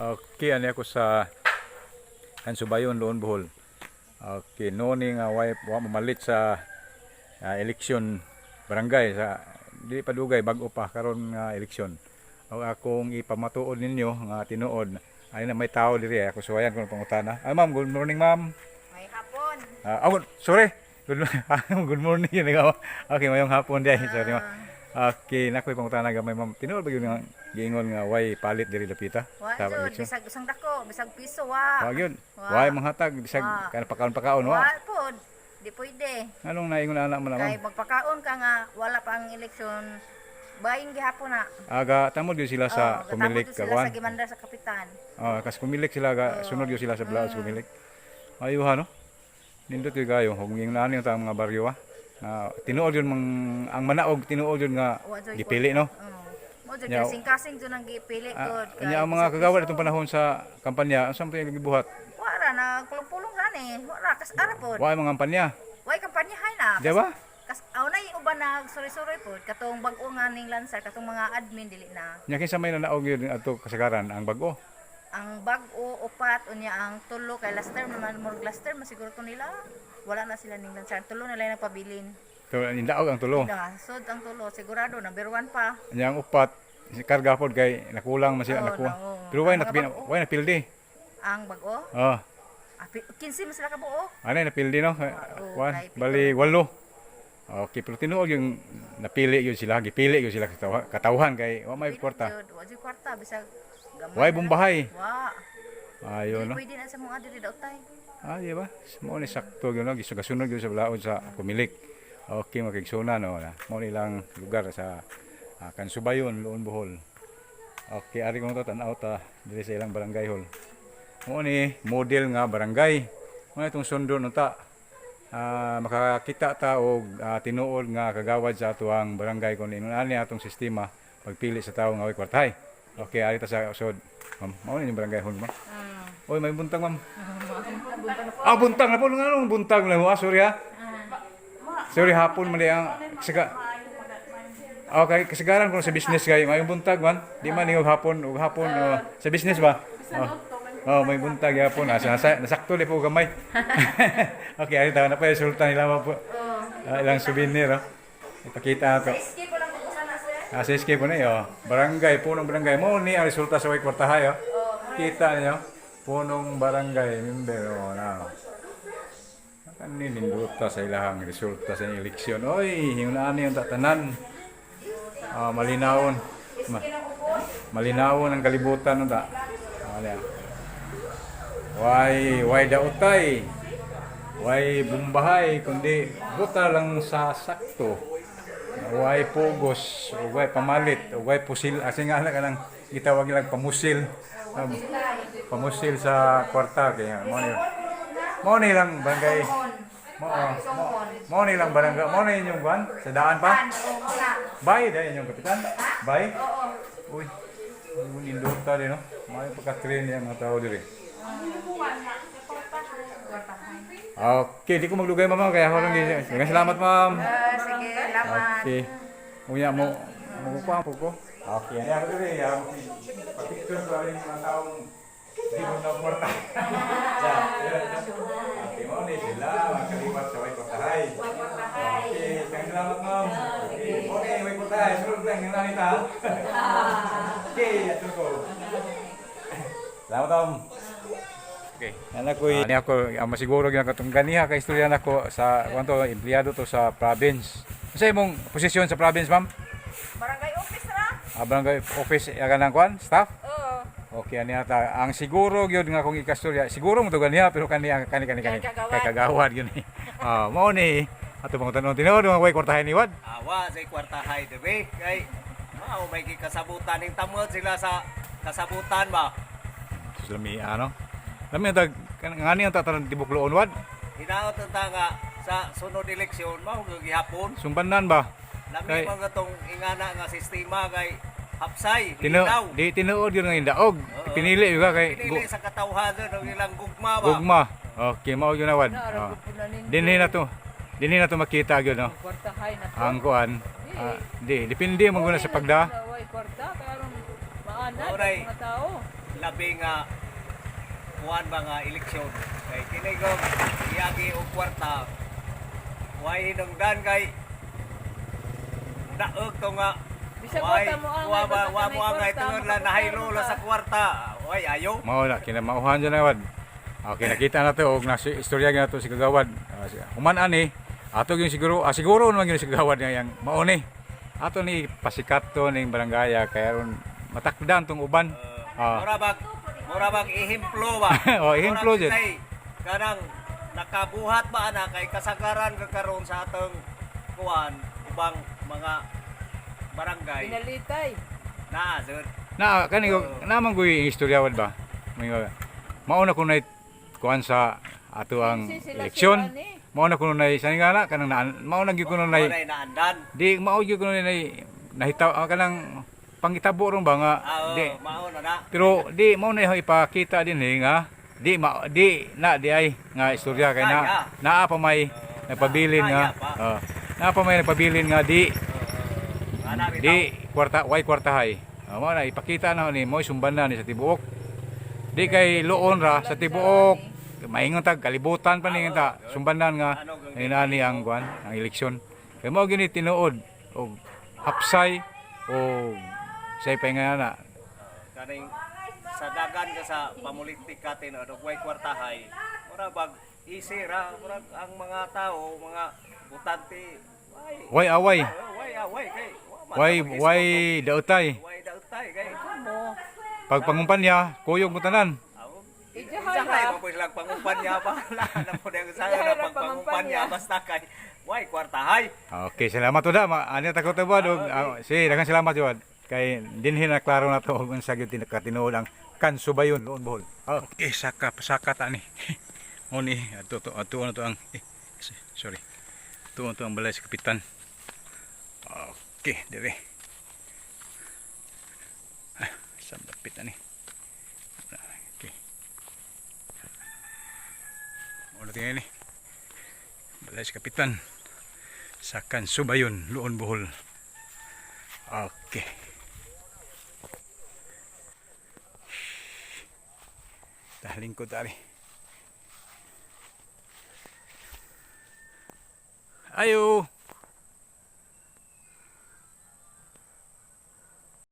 Okay, ani ako sa Kansubayon, Loon, Bohol. Okay, no ni nga way wa mamalit sa eleksyon barangay sa dili pa dugay, bag-o pa karon nga eleksyon. Og akong ipamatuod ninyo nga tinuod ay na may tao diri ako suwayan kung pangutana. Ay ma'am, good morning, ma'am. May hapon. Oh, sorry. Good morning yun ikaw. Okay, mayong hapon diay. Sorry, ma'am. Okay, nakoy pangutana gamay, ma'am. Tinuod ba gyud nga giingon nga way palit diri dapita Wa sa jud eleksyon? Bisag usang dako, bisag piso wa. Wa gyud. Wa. Way manghatag bisag Wa. kana pakaon-pakaon wa. Wa pod. Di pwede. Anong naingon ana mo na, Kay ma'am? magpakaon ka nga wala pa ang eleksyon, bahin gihapon na. Aga tamod gyud sila sa Oo, kumilik gatapos sila kawan. sa gimandar sa kapitan. Ah, kas kumilik sila ga sunod gyud sila sa blaos kumilik. Ayuha no. Nindot gyud kayo kung ingon ani ang mga baryo ah. Na tinuod yun mang ang manaog, tinuod yun nga Wa jud gipili no. Oo. Mo jud Nya- kasing-kasing jud ang gipili Ah, gud. nya ang mga kagawad itong panahon sa kampanya, unsa man yung gibuhat? Wa ra na pulong-pulong ra ni. Wa ra kas ara pod. Wa mga kampanya. Way kampanya hay na. Di ba? Kas aw na yung uban nag suroy-suroy pod katong bag-o nga ning lansar, katong mga admin dili na. Nya kinsa may nanaog yun ato kasagaran ang bag-o? Ang bag-o upat, unya ang tulo kay last term naman, murag last term masiguro to nila, wala na sila ning lansar, tulo na lang nagpabilin. To indaog ang tulo. Na sud ang tulo, sigurado number 1 pa. Nya ang upat karga pod kay nakulang man sila Oo, nakuha. oo. Pero way Ang mga napil bag-o. way napildi. Ang bag-o. Oh, 15 man sila kabuo. ano napildi no? Oo, Wan, kay pito. bali walo. Okay, pero tinuod yung napili yun sila, gipili yun sila katawhan kay wa may kwarta. Jud, wa jud kwarta bisag gamay Way na lang. bumbahay. Wa. Ayo Dili no. pwede na sa mga diri daw tay. Ah, di ba? Mao ni sakto gyud no, gisugasunod gyud sa balaod sa kumilik. Okay, makigsuna no. Na. Mao ni ilang lugar sa Kansubayon, Loon, Bohol. Okay, ari ko to tan-aw ta diri sa ilang barangay hall. Mao ni model nga barangay. Mao itong sundon unta. Makakita ta og tinuod nga kagawad sa atuang barangay kung ingon ani atong sistema pagpili sa tawo nga way kwartahay. Okay, ari ta sa usod. Ma'am, mao ni inyong barangay hall, ma'am. Oy, may buntag, ma'am. Ah, buntag na po. Nga nung buntag na mo. Ah, sorry ha. Sorry, hapon man ang siga. Okay, kasagaran ko sa business kay may buntag man. Di man ning hapon, ug hapon oh, sa business ba? Oh. Oh, may buntag hapon. Ah, nasakto li po gamay. Okay, ari tayo na pa sultan nila po. Ah, ilang souvenir oh. Ipakita nato. Sa SK po lang kukusan na sir. Ah, sa SK po na oh. Barangay, punong barangay. Mo ni ang resulta sa way kwartahay oh. Kita niyo, punong barangay member oh na. Kani nindota sa ilahang resulta sa eleksyon. Oy, hingunaan yung tatanan. Ah, malinawon. Malinawon ang kalibutan no ta. Ah, niya. Way, way dautay. Way bumbahay, kundi buta lang sa sakto. Way pugos, way pamalit, way pusil. Asi nga na kanang gitawag nilang pamusil. Pamusil sa kwarta kaya mo ni. Mo ni lang barangay. Mo ni lang barangay. Mo ni inyong kwan sa daan pa. An, oo mo na. Bay dahil inyong kapitan. Bay. Oo. Uy. Yung nindota din no. May pagka-train niya mga tao diri. Okay, di ko maglugay, mama, kaya ako lang. Maraming salamat, ma'am. Ah, sige, salamat. Okay. Unya mo mo ko po ko. Okay, ani ako diri ya. Pa-picture ko rin mga taong di mo na kwarta. Okay, mo ni sila mga kaliwat sa way kwartahay. Okay, salamat, ma'am. Okay, mo ni way kwartahay. Sunod lang yung nanita. Okay, ato ko. Salamat, ma'am. Okay. Anak ko, ani ako ang masiguro gyud katong ganiha kay istorya nako sa kuan to, empleyado to sa province. Unsa imong posisyon sa province, ma'am? Barangay office ra. Ah, barangay office ya kanang kuan, staff? Oo. Okay, ani ata ang siguro gyud nga kung ikastorya, siguro mo to ganiha pero kani ang kani kani kani Kay kagawad. kay kagawad gyud ni. Ah, mao ni ato pang tanon tinuod mga way kwartahay ni wad. Awa sa kwartahay debe kay mao may gikasabutan ning tamod sila sa kasabutan ba. Sus, lami ano. Lami ang tag ngani ang tatanan tibukloon wad. Hinaot ang ta nga sa sunod eleksyon mao gyud gihapon. Sumbanan ba? Lami Kay- man katong ingana nga sistema kay hapsay, Tino linaw. di tinuod gyud nga indaog. Oo. Pinili gyud ka kay Pinili sa katawhan ang ilang gugma ba. gugma. Okay, mao gyud na wad. Oh. Dinhi na to. Dinhi na to makita gyud no. Kwartahay na to. Ang kuan. Ah, di depende mo guna sa pagda. Way kwarta karon maanad Oray. ang mga tao. labi nga kuan ba nga eleksyon. Kay kini ko iyagi og kwarta. Way hinungdan kay daog to nga Bisag way wa ta mo angay, wa ba basta wa kanay mo angay kwarta, tungod lang makabutar nahaylo mo lang ka. sa kwarta. Way ayo. Mao na kinamauhan dyan na, wad. Okay, nakita na to og nasi istorya gyud nato si Kagawad. Human ani ato gyud siguro, siguro naman gyud si Kagawad nga yang mao ni. Ato ni pasikat to ning barangaya kay aron matakdan tong uban. Mura bag ehemplo ba. Oh, ehemplo Murag jud. sila'y kanang nakabuhat ba ana kay kasagaran ka karon sa atong kuan ubang mga barangay Pinalitay. na sir. Na kani ko naman kuy istorya, wad ba. May mao na kunay kuan sa ato ang Sila sila eleksyon. ni. Mao na kuno nay sa nga na kanang mao na gyud kuno nay Walay naandan. di mao gyud kuno nay nahitaw, kanang pangitabo ron ba nga Ah, di. oh, mao na na. Pero di mao na ipakita din eh, nga di ma, di na di ay nga istorya kay na Kaya. naa pa may nagpabilin nga Kaya pa. Naa pa may nagpabilin nga di Ana bitaw. di kwarta, way kwartahay. Mao na ipakita na ni mo sumban na ni sa tibuok. Di kay luon ra sa tibuok maingon tag kalibutan pa ni ta sumbanan nga inani ang kuan ang eleksyon. Kay mao gini tinuod og hapsay o say pa nga na. Kaning sa dagan ka sa pamulitik katin og way kwartahay, mura bag easy ra, murag ang mga tao, mga butante, way Way away. Oh, way away kay wa man Way ta mag-isip way daotay. og way daotay kay Mo. Pag pangumpanya, kuyog mo tanan. Aw, Ijahay Sahay ha. mo po silang pangumpanya ba? Wala na po na sa Ijahay na ra pagpangumpanya pangumpanya. basta kay way kwartahay. Okay, salamat uda. Ano ta ko ba dog? Si daghang salamat jud. Kay dinhi na klaro na to og unsa gyud katinuod ang Kansubayon, Loon, Bohol. Okay, saka pasaka ta ni. Mo ni ato to ato na to ang sorry. Ato na to ang balay sa kapitan. Okay, dire. Sa dapit ani. Okay. Mo na tingin ni. Balay sa kapitan sa Kansubayon, Loon, Bohol. Okay. Tahlingkod tari. Ayo.